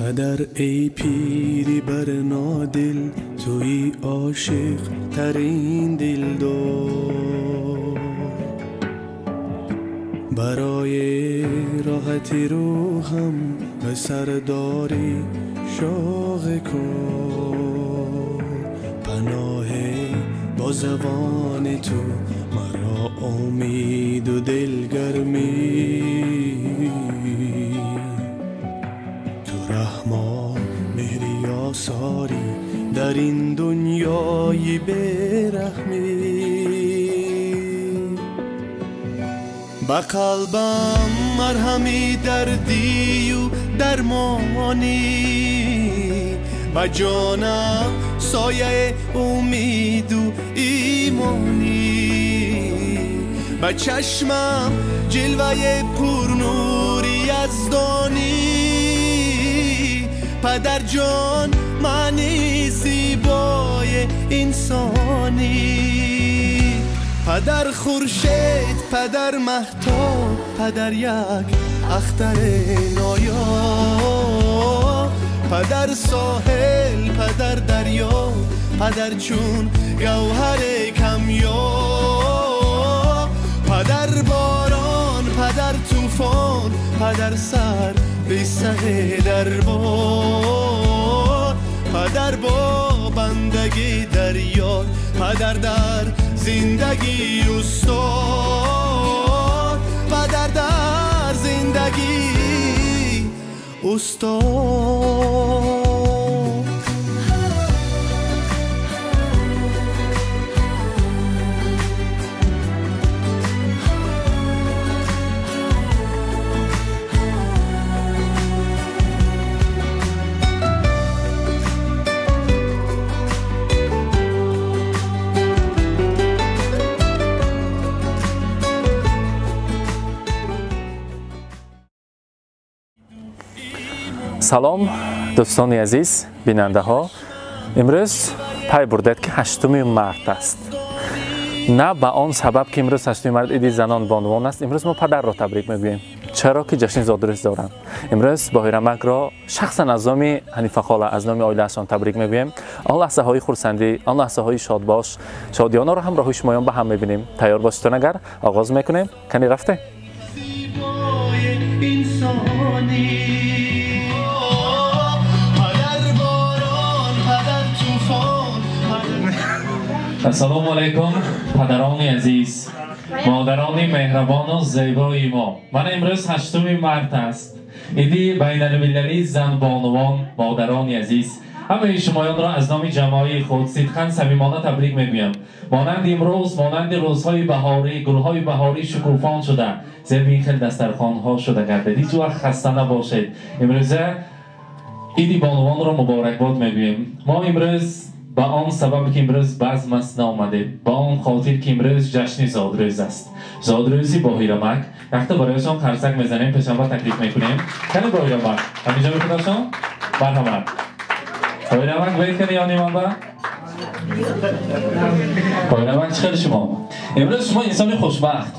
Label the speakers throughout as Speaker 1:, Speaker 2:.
Speaker 1: Падар эй пири барнодил, туи ошиқ тарин дилдор, барои роҳати рӯҳам ба сардори шоғи кор, паноҳе бо забони ту маро умеду дилгармӣ, ту раҳмон меҳри осорӣ дар ин дунёи бераҳмӣ, ба қалбам марҳами дардию дармонӣ, ба ҷонам сояи умеду имонӣ, ба чашмам ҷилваи пурнури яздонӣ, падарҷон маъни зебои инсонӣ, падар хуршед, падар маҳтоб, падар як ахтари ноёб, падар соҳил, падар дарё, падар чун гавҳари камёб, падар борон, падар тӯфон, падар сар бисаҳи дарбор, падар бо бандагӣ дарёр, падар дар зиндагӣ устод, падар дар зиндагӣ устод.
Speaker 2: Салом дӯстони азиз, бинандаҳо. Имрӯз пай бурдед, ки 8 март аст. На ба он сабаб, ки имрӯз 8 март иди занон бонувон аст, имрӯз мо падарро табрик мегӯем, чаро ки ҷашни зодрӯз доранд. Имрӯз Боҳирамакро шахсан аз номи Ҳанифа хола, аз номи оилаашон табрик мегӯем. Он лаҳзаҳои хурсандӣ, он лаҳзаҳои шодбош, шодиёнаро ҳамроҳи шумоён ба ҳам мебинем. Тайёр бошед агар, оғоз мекунем. Кани рафте? Ассалому алайкум, падарони азиз, модарони меҳрабону зебои мо. Мана имрӯз 8 март аст, иди байналмилалии занбонувон. Модарони азиз, ҳамаи шумоёнро аз номи ҷамоаи худ сидқан самимона табрик мегӯям. Монанди имрӯз, монанди рӯзҳои баҳорӣ, гулҳои баҳорӣ шукуфон шуда, зеби ин хел дастархонҳо шуда гардед. Ҳеҷ вақт хаста набошед. Имрӯза иди бонувонро муборакбод мегӯем. Мо имрӯз ба он сабаб, ки имрӯз базм аст, наомадем, ба он хотир, ки имрӯз ҷашни зодрӯз аст, зодрӯзи Боҳирамак. Якта барояшон қарсак мезанем, пешанба таклиф мекунем. Кани Боҳирамак ҳаминҷо мекунашон? Марҳамат Боҳирамак, бед кани ёни манба. Боҳирамак, чӣ хел шумо? Имрӯз шумо инсони хушбахт.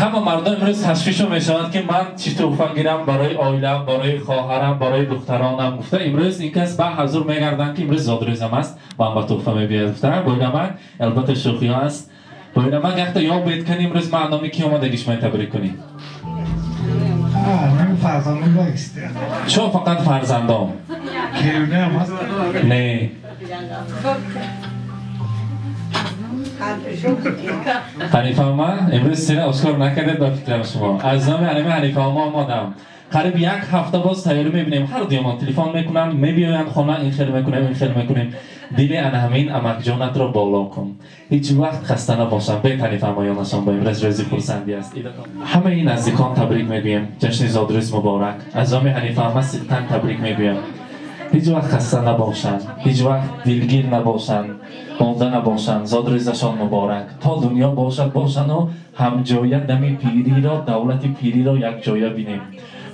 Speaker 2: Ҳама мардум имрӯз ташвишо мешаванд, ки ман чӣ туҳфа гирам барои оилам, барои хоҳарам, барои духтаронам гуфта. Имрӯз ин кас ба ҳазур мегарданд, ки имрӯз зодрӯзам аст, ман ба туҳфа мебиёд гуфта. Боҳирамак, албатта шӯхиҳо аст. Боҳирамак, якта ёбед кани имрӯз ман номи ки омадагиш ман табрик кунӣ? Чо фақат фарзандон? Не. Ҳанифа ама имрӯз сира ошкор накардед ба фикрам шумо. Аз номи ҳанифа Ҳанифа ама омадам. Қариб як ҳафта боз тайёрӣ мебинем. Ҳар дуямон телефон мекунанд, мебиёянд хона, ин хел мекунем, ин хел мекунем. Дили ана ҳамин амакҷонатро боло кун. Ҳеҷ вақт хаста набошам. Бед Ҳанифа ама ёнашон ба имрӯз рӯзи хурсандӣ аст. Ҳамаи наздикон табрик мегӯем. Ҷашни зодрӯз муборак. Аз номи Ҳанифа ама сидқан табрик мегӯям. Ҳеҷ вақт хаста набошанд, ҳеҷ вақт дилгир набошанд, монда набошанд. Зодрӯзашон муборак. То дунё бошад бошану ҳамҷоя дами пириро, давлати пириро якҷоя бинем.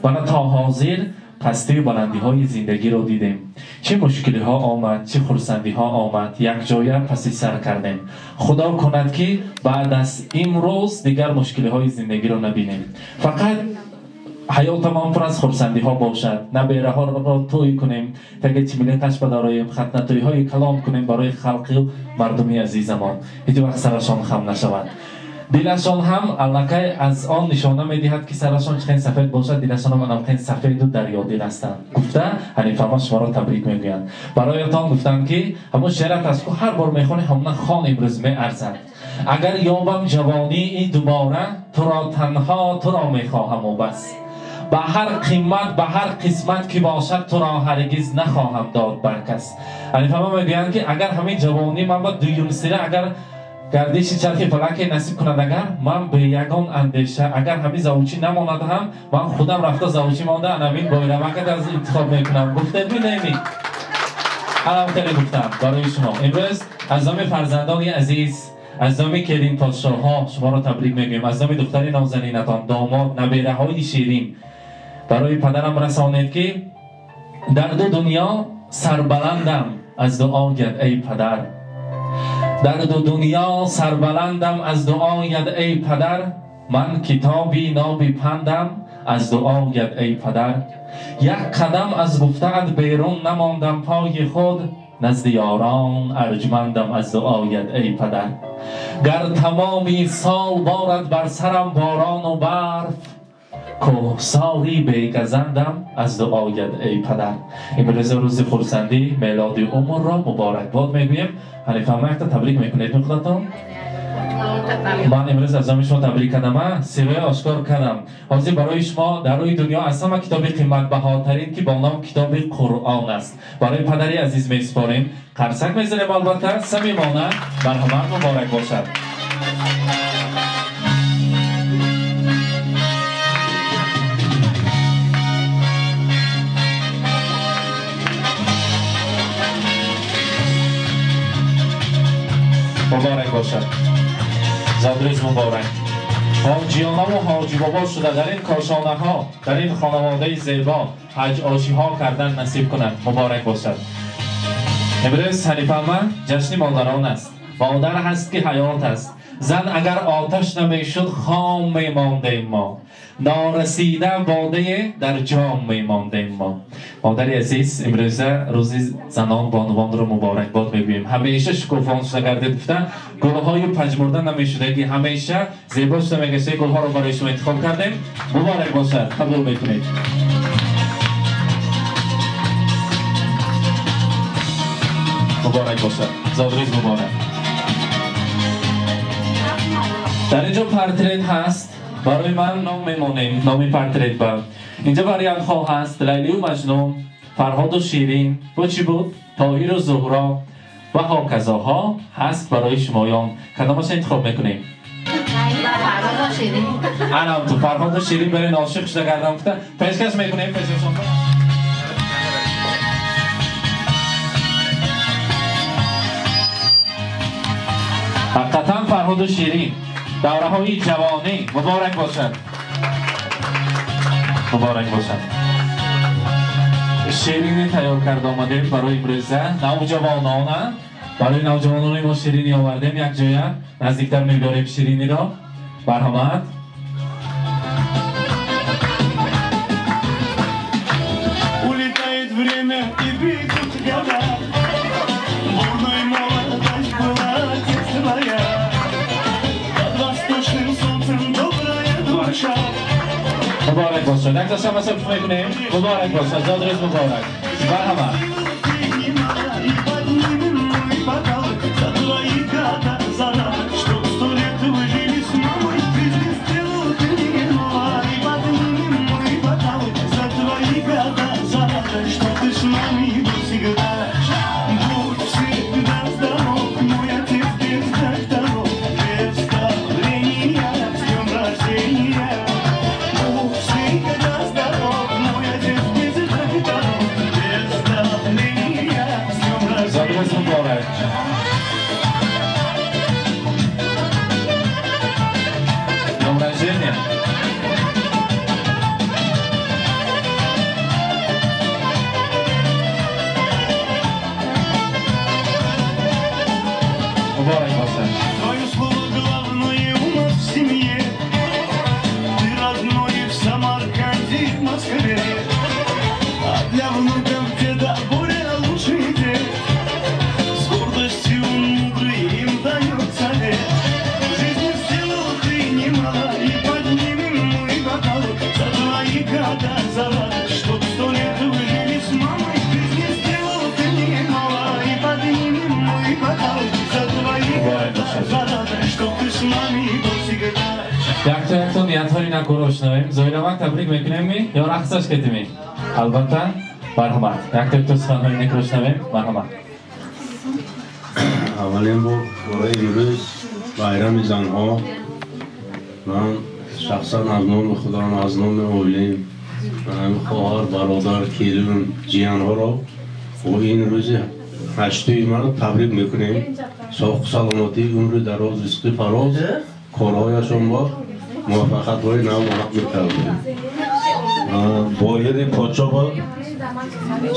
Speaker 2: Вана то ҳозир пастию баландиҳои зиндагиро дидем. Чӣ мушкилиҳо омад, чӣ хурсандиҳо омад, якҷоя паси сар кардем. Худо кунад, ки баъд аз имрӯз дигар мушкилиҳои зиндагиро набинем. Фақат ҳаётамон пур аз хурсандиҳо бошад. Набераҳоро тӯй кунем, таги чимилиқаш бадороем, хатнатӯйҳои калом кунем барои халқи мардуми азизамон. Ҳеҷ вақт сарашон хам нашавад. Дилашон ҳам аллакай аз он нишона медиҳад, ки сарашон чӣ хел сафед бошад, дилашон ҳам анам хел сафеду дарёдил ҳастанд. Гуфта Ҳанифама шуморо табрик мегӯянд. Бароятон гуфтанд, ки ҳамон шеърат аз ку ҳар бор мехонӣ, ҳамона хон имрӯз меарзад. Агар ёбам ҷавонии дубора, туро танҳо туро мехоҳаму бас. Ба ҳар қимат, ба ҳар қисмат ки бошад, туро ҳаргиз нахоҳам дод бар кас. Ҳанифама мегӯянд, ки агар ҳамин ҷавонӣ ман ба дуюм сира агар гардиши чархи фалаке насиб кунад, агар ман бе ягон андеша, агар ҳамин завучӣ намонад ҳам, ман худам рафта завучӣ монда, анамин бойрамакат аз интихоб мекунам. Гуфтед минеми? Анам хеле гуфтам барои шумо. Имрӯз аз номи фарзандони азиз, аз номи келин подшоҳҳо шуморо табрик мегӯем, аз номи духтари нозанинатон, домод, набераҳои ширин. Барои падарам расонед, ки дар ду дунё сарбаландам аз дуоят, эй падар. Дар ду дунё сарбаландам аз дуоят, эй падар. Ман китоби ноби пандам аз дуоят, эй падар. Як қадам аз гуфтаат берун намондам пои худ, назди ёрон арҷмандам аз дуоят, эй падар. Гар тамоми сол борад бар сарам борону барф, кӯҳсори бегазандам аз дуоят, эй падар. Имрӯз рӯзи хурсандӣ, мелоди умрро муборакбод мегӯем. Ҳанифама, якта табрик мекунед худатон? Ман имрӯз аз номи шумо табрик кардам, сиррои ошкор кардам. Ҳозир барои шумо дар рӯи дунё аз ҳама китоби қиматбаҳотарин, ки бо ном китоби Қуръон аст, барои падари азиз месупорем. Қарсак мезанем, албатта самимона. Марҳамат, муборак бошад. Муборак бошад. Зодрӯз муборак. Ҳоҷиёнаву ҳоҷибобо шуда дар ин кошонаҳо, дар ин хонаводаи зебо ҳаҷ ошиҳо кардан насиб кунад. Муборак бошад. Имрӯз Ҳанифама ҷашни модарон аст. Модар ҳаст, ки ҳаёт аст. Зан агар оташ намешуд, хом мемондем мо. Норасида бодае дар ҷом мемондем мо. Модари азиз, имрӯза рӯзи занон бонувонро муборакбод мегӯем. Ҳамеша шукуфон шуда гардед гуфта, гулҳои пажмурда намешудагӣ ҳамеша зебо шуда мегашта, гулҳоро барои шумо интихоб кардем. Муборак бошад, қабул мекунед. Муборак бошад. Зодрӯз муборак. Дар инҷо портрет ҳаст. Барои ман ном мемонем, номи портрет ба. Инҷо вариантҳо ҳаст: Лайлию Маҷнун, Фарҳоду Ширин, бо чӣ буд? Тоҳиру Зуҳро ва ҳоказоҳо ҳаст барои шумоён. Кадомашро интихоб мекунем? Анам ту Фарҳоду Ширин барои ошиқ шуда гардам гуфта пешкаш мекунем пешашон. Ҳақиқатан Фарҳоду Ширин давраҳои ҷавонӣ муборак бошад. Муборак бошад. Ширинӣ тайёр карда омадем барои имрӯза навҷавонона. Барои навҷавонони мо ширинӣ овардем, як ҷоя наздиктар мебарем шириниро. Марҳамат.
Speaker 1: Улетает время и бегут года. Бурной молодость была отец твоя. Под восточным солнцем добрая душа.
Speaker 2: Муборак бошад. Якта шамаса мекунем. Муборак бошад. Зодрӯз муборак. Марҳамат.
Speaker 1: Твое слово главное у нас в семье. Ты родной в Самарканде Внуков деда Боря лучший дед. С гордостью он мудрый им дает совет. В жизни сделал ты немало, и поднимем мы бокалы за твои года, за радость, чтоб 100 лет вы жили с мамой. В жизни сделал ты немало, и поднимем мы бокалы за твои года, за радость, чтоб ты с нами был всегда.
Speaker 2: Якто якто ниятҳои накӯро шунавем. Зоирамак табрик мекунем ми ё рақсаш кардими? Албатта, марҳамат. Якто якто суханҳои некро шунавем. Марҳамат.
Speaker 3: Аввалин бор барои имрӯз байрами занҳо ман шахсан аз номи худам, аз номи оилаи хоҳар, бародар, келин, ҷиянҳоро бо ин рӯзи ҳаштуи маро табрик мекунем. Соҳу саломатӣ, умри дароз, ризқи фароз, корҳояшон бо муваффақиятҳои нав муҳаққ мекардем. Боири подшоҳ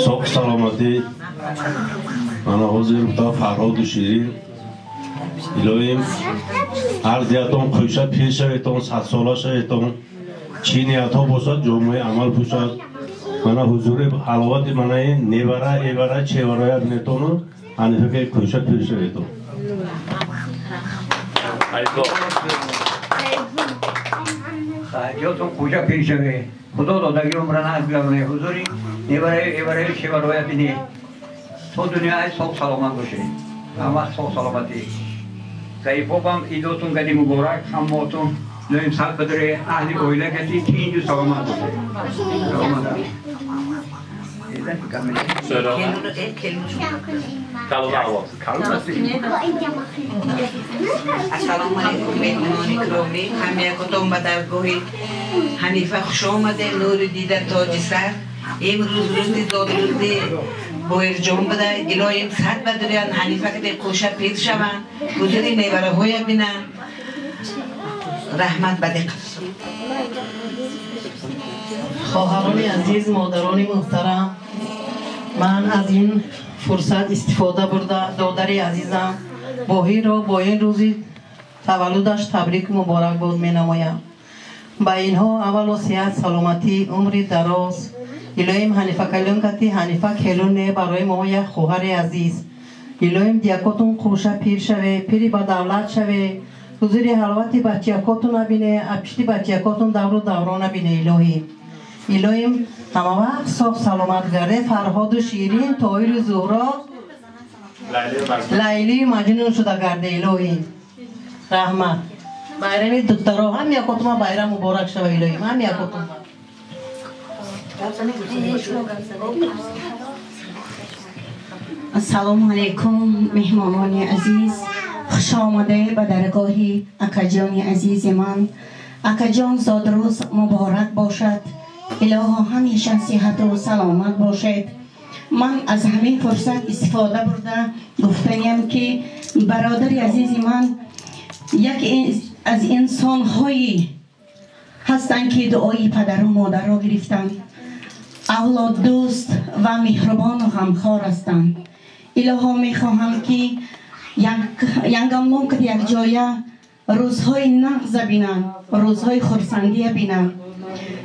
Speaker 3: соҳу саломатӣ, мана ҳозир то Фарҳоду Ширин, илоҳим ҳар диятон кӯша пир шаветон, садсола шаветон, чӣ ниятҳо бошад ҷомаи амал пӯшад. Мана ҳузури ҳаловати манаи невара, эвара, чевароя бинетону ҳанифаке кӯша пир шаветон.
Speaker 4: Ҷотон кӯша пир шаве, худо додаги умра нагузароне, ҳузури невараи эвараи чевароя бине. То дунёи соғ саломат боше, ҳама соғ саломатӣ. Заифобам идотун гади муборак, ҳаммотун лоим сад бадре аҳли оила кати тинҷу саломат боше. Саломат.
Speaker 5: Ассалому алайкум, меҳмонони киромӣ, ҳамякотон ба даргоҳи Ҳанифа хуш омаде, нури дида тоҷи сар. Имрӯз рӯзи зодрӯзи Боирҷон буда, илоҳим сад бадурян, Ҳанифа каде қӯша пир шаванд, ҳузури невараҳоя бинанд. Раҳмат ба диққат.
Speaker 6: Хоҳарони азиз, модарони муҳтарам, ман аз ин фурсат истифода бурда додари азизам Боҳирро бо ин рӯзи таваллудаш табрику муборакбод менамоям. Ба инҳо аввало сиҳат, саломатӣ, умри дароз. Илоҳим Ҳанифа калон кати Ҳанифа келуне барои мо як хоҳари азиз. Илоҳим диякотун қӯша пир шаве, пири ба давлат шаве, ҳузури ҳаловати бачиякотун набине, апишти бачиякотун давру даврон набине. Илоҳим илоҳим ҳамавақт соғ саломат гарде. Фарҳоду Ширин, Тоҳиру Зуҳро, Лайлию Маҷнун шуда гарде. Илоҳим раҳмат. Байрами духтаро ҳам якотума байрам муборак шава. Илоҳим ҳам якотума.
Speaker 7: Ассалому алайкум, меҳмонони азиз, хуш омаде ба даргоҳи акаҷони азизи ман. Акаҷон, зодрӯз муборак бошад. Илоҳо ҳамеша сиҳату саломат бошед. Ман аз ҳамин фурсат истифода бурда гуфтаниям, ки бародари азизи ман яке аз инсонҳои ҳастанд, ки дуои падару модарро гирифтанд, авлоддӯст ва меҳрубону ғамхор ҳастанд. Илоҳо мехоҳам, ки янгамлон кад якҷоя рӯзҳои нағза бинанд, рӯзҳои хурсандия бинанд.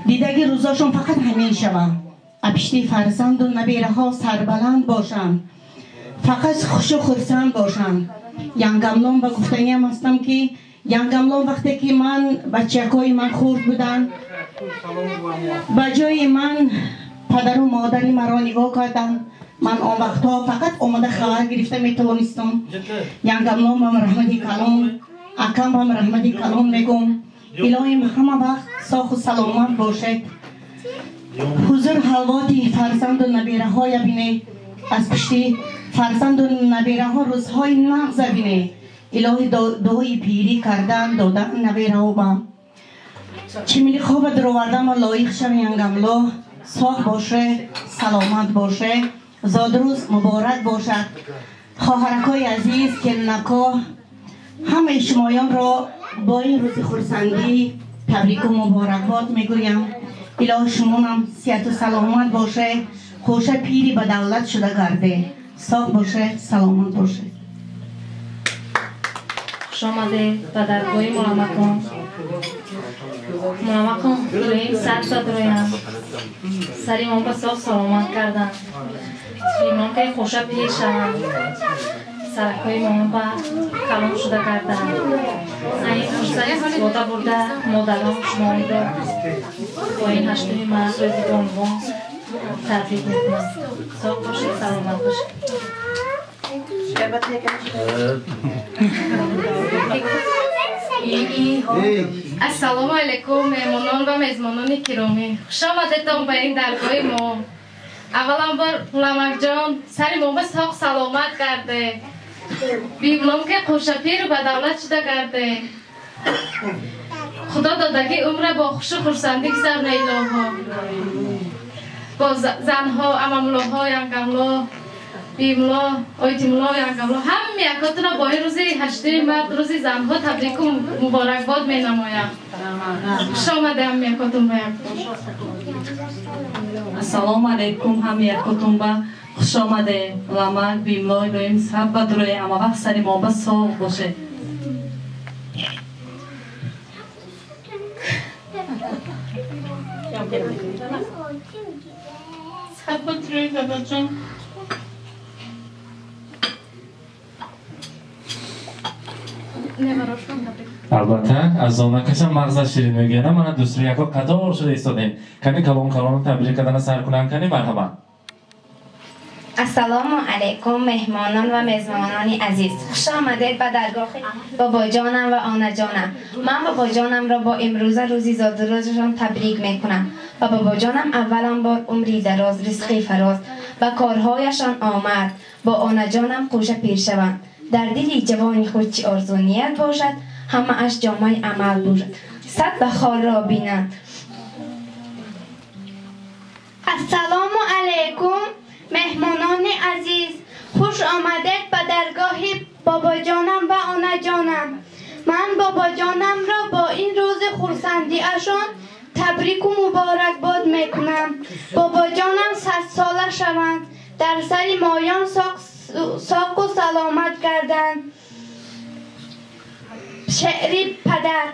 Speaker 7: Дидаги рӯзошон фақат ҳамин шавад. Апишти фарзанду набераҳо сарбаланд бошанд, фақат хушу хурсанд бошанд. Янгамлон ба гуфтаниям ҳастам, ки янгамлон вақте ки ман бачакҳои ман хурд буданд, ба ҷои ман падару модари маро нигоҳ карданд. Ман он вақтҳо фақат омада хабар гирифта метавонистам. Янгамлон бам раҳмати калон, акам бам раҳмати калон мегӯм. Илоҳим ҳама вақт соҳу саломат бошед. Ҳузур ҳалвоти фарзанду набераҳоя бинед, аз пушти фарзанду набераҳо рӯзҳои нағза бинед. Илоҳи дуои пирӣ кардан додан набераҳо ба чимили хоба дуровардан ва лоиқ шави. Янгамло соҳ боше, саломат боше, зодрӯз муборак бошад. Хоҳаракҳои азиз, келинако, ҳамаи шумоёнро бо ин рӯзи хурсандӣ табрику муборакбод мегӯям. Илоҳи шумонам сиҳату саломат боше, хӯша пири ба давлат шуда гарде. Соғ боше, саломат боше.
Speaker 8: Хуш омадед ба даргоҳи Муламакон. Муамакон илоҳим сар бадроям. Сари мо ба соғ саломат карданд. Имонкаи хӯша пир шаванд. Саракҳои мо ба калон шуда карданд. Ин фурсат истифода бурда модарон шуморо бо ин 8 март рӯзи бонувон табрик мекунам. Соғ бошед, саломат бошед.
Speaker 9: Ассалому алайкум меҳмонон ва мезмонони киромӣ. Хуш омадетон ба ин даргоҳи мо. Авваланбор Ламакҷон сари мо ба соғ саломат гарде. Бимлом ки қӯшапиру ба давлат шуда гарде. Худо додагӣ умра бо хушу хурсандӣ гузарна илоҳо. Бо занҳо, амамлоҳо, янгамло, бимло, ойдимло, янгамло ҳамаи якотона бо ин рӯзи 8 март рӯзи занҳо табрику муборакбод менамоям. Хуш омаде ҳамаи якотон ба як.
Speaker 6: Ассалому алайкум ҳамаи якотон ба хуш омаде. Ламак, бимло, илоҳим саб бадрои ҳама вақт сари мо ба соғ боше.
Speaker 9: Саб бадрои дадаҷон.
Speaker 2: Албатта аз он касам мағза ширин мегӯянд. Мана дӯстро яко қатор шуда истодем. Кани калон калон табрик кардана сар кунанд, кани марҳабат.
Speaker 10: Ассалому алайкум меҳмонон ва мезмонони азиз. Хуш омадед ба даргоҳи бобоҷонам ва онаҷонам. Ман бобоҷонамро бо имрӯза рӯзи зодрӯзашон табрик мекунам. Ба бобоҷонам аввалан бор умри дароз, ризқи фароз ба корҳояшон омад. Бо онаҷонам қӯша пир шаванд. Дар дили ҷавони худ чӣ орзу ният бошад, ҳамааш ҷомаи амал бошад. Сад бахорро бинанд.
Speaker 11: Ассалому алайкум меҳмонони азиз. Хуш омадед ба даргоҳи бобоҷонам ва онаҷонам. Ман бобоҷонамро бо ин рӯзи хурсандиашон табрику муборакбод мекунам. Бобоҷонам 100 сола шаванд, дар сари моён соқу саломат гарданд. Шеъри падар.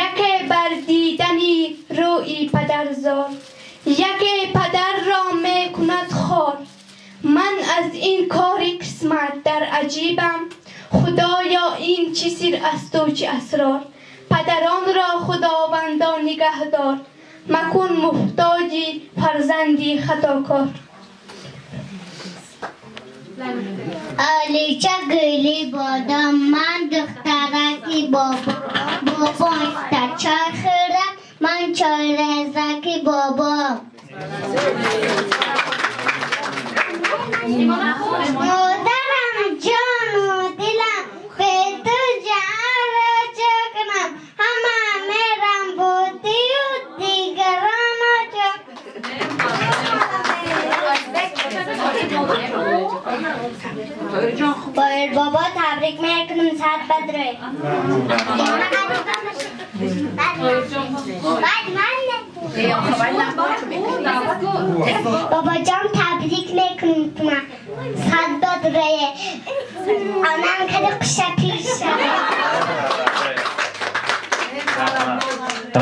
Speaker 11: Яке бар дидани рӯи падарзор, яке падарро мекунад хор. Ман аз ин кори қисмат дар аҷибам, худоё ин чӣ сир асту чӣ асрор. Падаронро худовандо нигаҳдор, макун муҳтоҷи фарзанди хатокор.
Speaker 12: Олича гули бодом, ман духтараки бобо, бобом чой хӯрам, ман чойрезаки бобом. Модарам ҷону дилам, бе ту ҷаҳонро чӣ кунам? Ҳама мерам бо тию дигаронро чӣ. Боир бобо табрик мекунам, сад бадрӯй. Бобоҷон табрик мекунам, сад бадрӯй. Онам кади қуша пир шавад.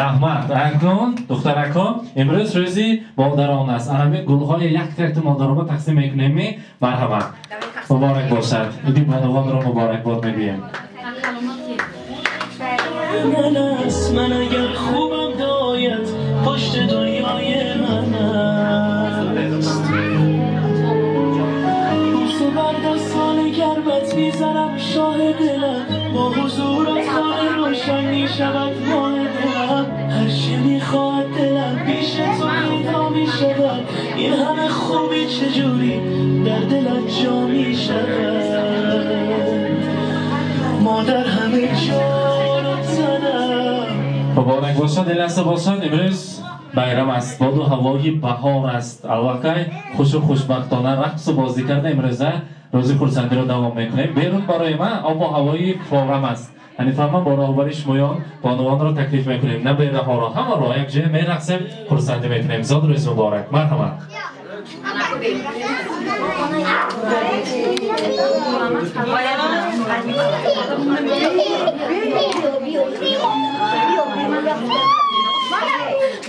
Speaker 2: Раҳмат. Акнун духтарако, имрӯз рӯзи модарон аст. Анами гулҳои якта якта модаронро тақсим мекунем. Марҳамат. Муборак бошад. Иди бонувонро муборакбод мегӯем.
Speaker 1: من است من اگر خوبم دایت پشت دنیای من است. بوسه بر دستان گرمت میزنم شاه دلم، با حضورت خانه روشن میشود ماه دلم. هرچی میخواد دلم پیش تو پیدا میشود، این همه خوبی چجوری در دلت جا میشود. مادر همه جان زنم.
Speaker 2: Муборак бошад, диласта бошад. Имрӯз байрам аст, боду ҳавои баҳор аст. Аллакай хушу хушбахтона рақсу бозӣ карда имрӯза рӯзи хурсандиро давом мекунем. Берун барои ман обу ҳавои форам аст. Ҳанифама бо роҳбари шумоён бонувонро таклиф мекунем, набераҳоро ҳамаро якҷоя мерақсем, хурсандӣ мекунем. Зод рӯз муборак. Марҳамат.
Speaker 1: Lady, lady,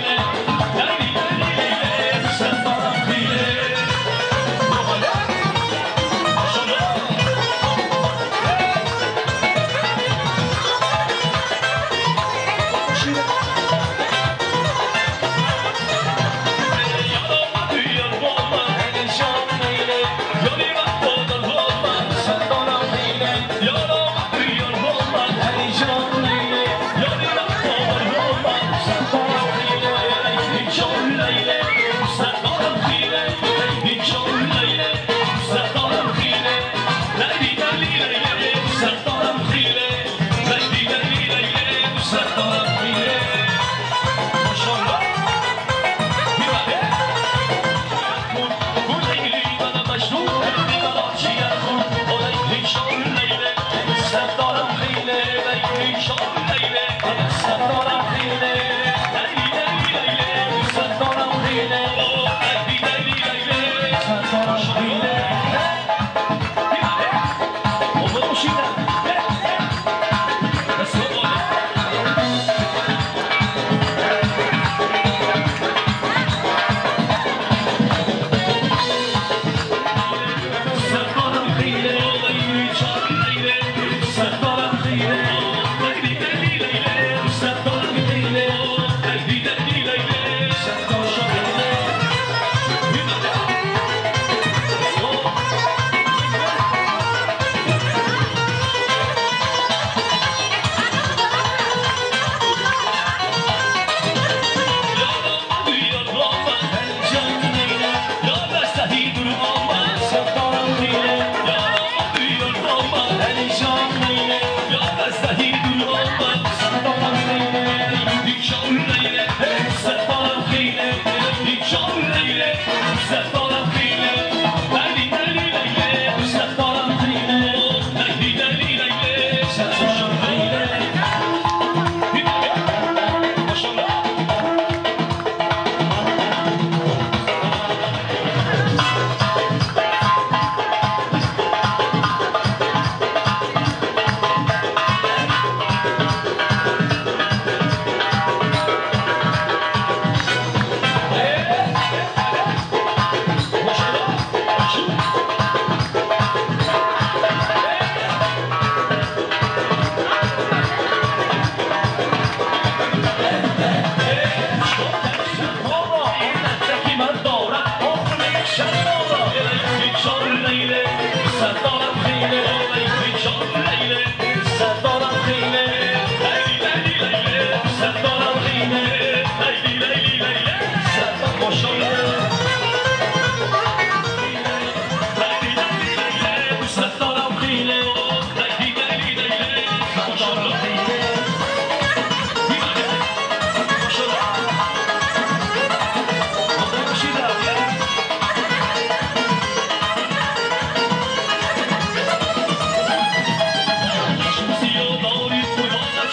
Speaker 1: lady,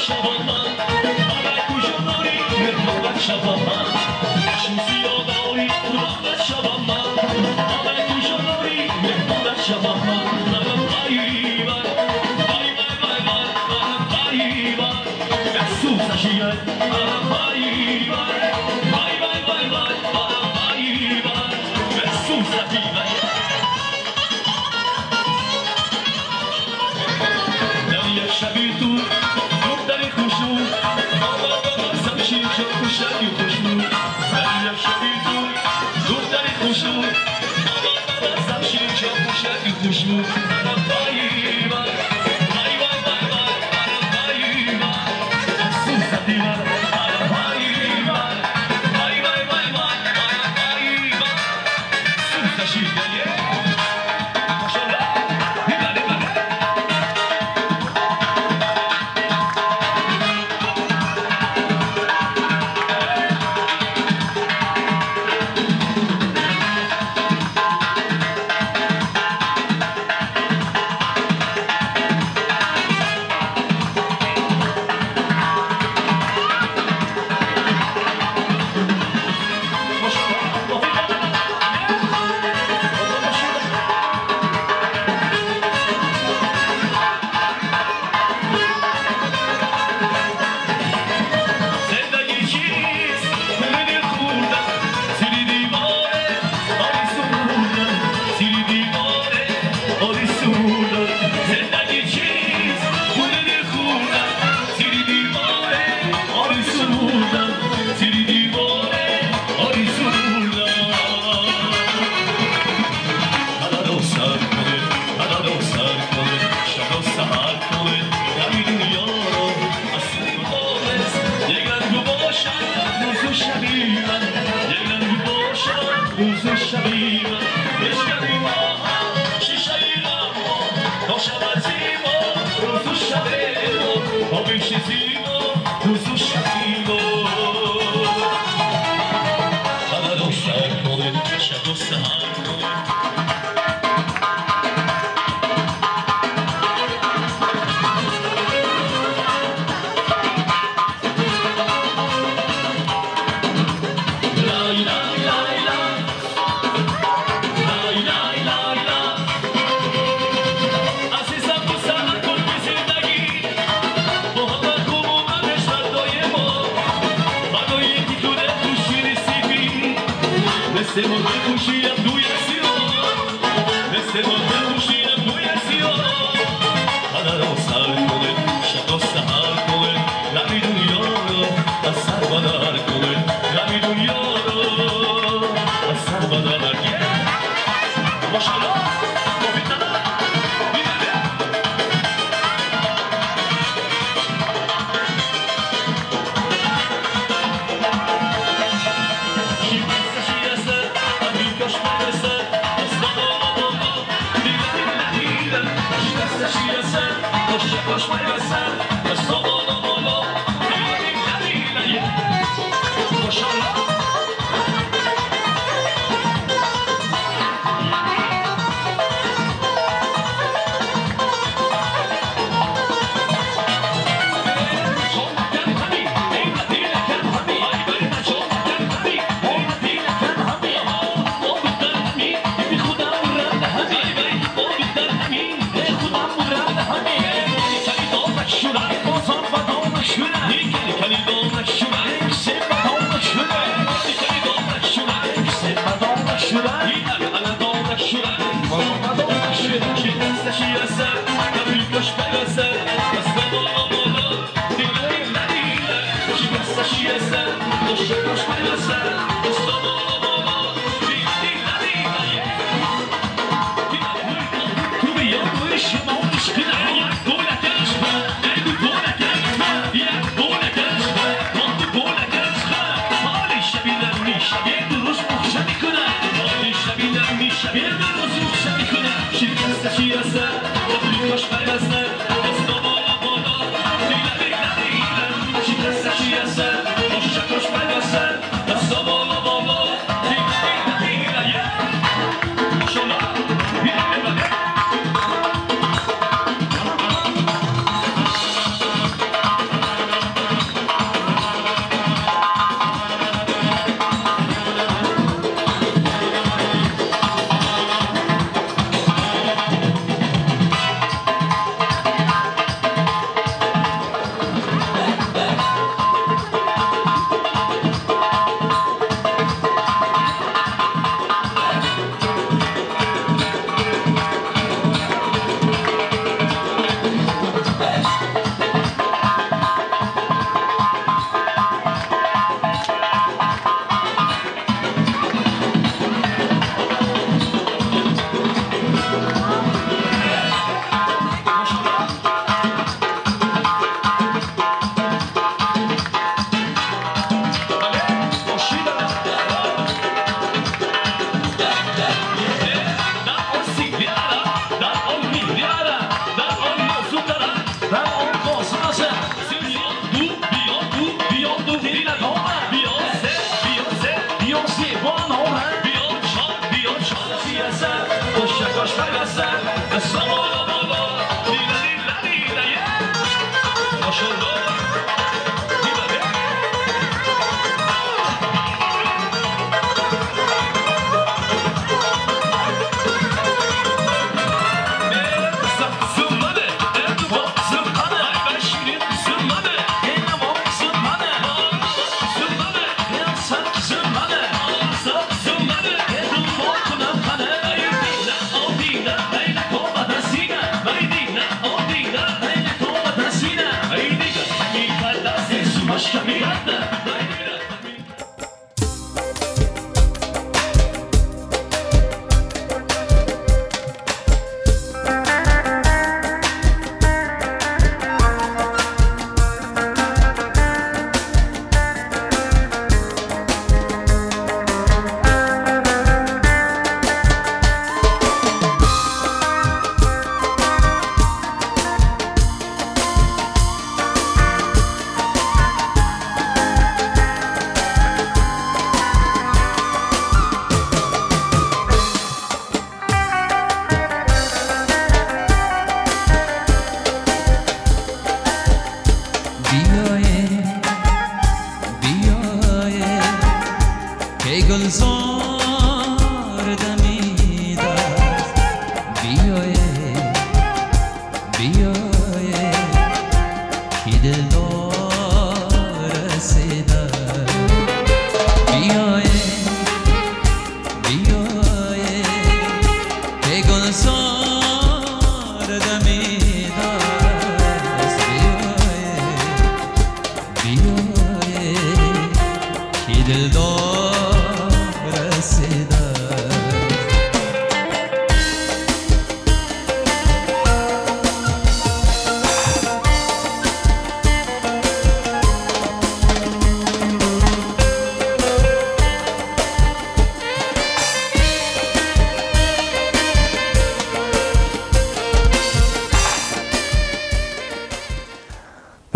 Speaker 1: She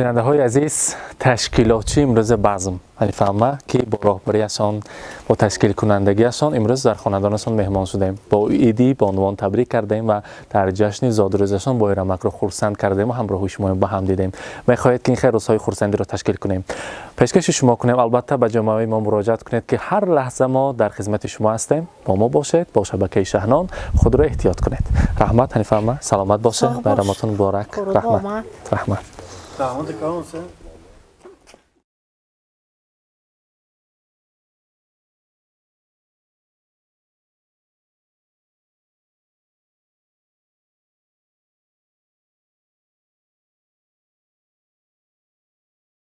Speaker 2: бинандаҳои азиз, ташкилотчии имрӯзи базм Ҳанифа ки бо роҳбарияшон, бо ташкилкунандагиашон имрӯз дар хонадонашон меҳмон шудем, бо иди бонувон табрик кардем ва дар ҷашни зодрӯзашон Бойрамакро хурсанд кардем ва ҳамроҳи шумо ба ҳам дидем. Мехоҳед ки ин хел рӯзҳои хурсандиро ташкил кунем, пешкаши шумо кунем, албатта ба ҷомеаи мо муроҷиат кунед ки ҳар лаҳза мо дар хизмати шумо ҳастем. Бо мо бошед, бо шабакаи Шаҳнон худро эҳтиёт кунед. Раҳмат Ҳанифа, саломат бошед, байраматон муборак. Раҳмат, раҳмат.
Speaker 13: Раҳмат.